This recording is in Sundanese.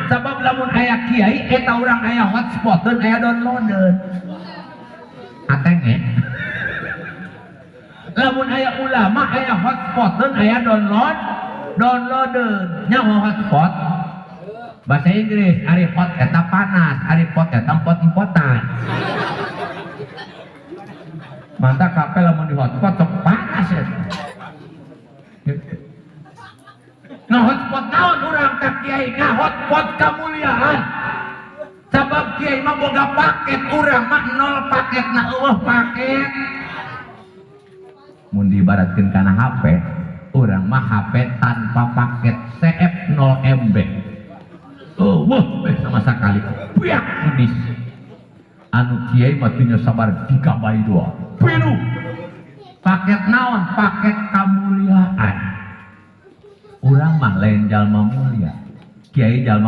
Sabab lamun aya kiai eta urang aya hotspoteun, aya downloadeun. Ateng eh. Lamun aya ulama aya hotspoteun, aya downloadeun. Nyaho hotspot? Bahasa Inggris, ari hot eta panas, ari pot eta empot-empotan. Mantap kape lamun di hotspot sok panas ya. Nah, hotspot naon urang ka kiai? Nah, hotspot kemuliaan. Sabab kiai mah boga paket, urang mah nol paket, na euweuh paket. Mun diibaratkeun kana HP, urang mah HP tanpa paket CF 0 MB. Euweuh we sama sekali. Piak udis. Anu kiai mah teu sabar gigabyte dua. Pilu. Paket naon? Paket kemuliaan. Urang mah lain jalma mulia. Kiai jalma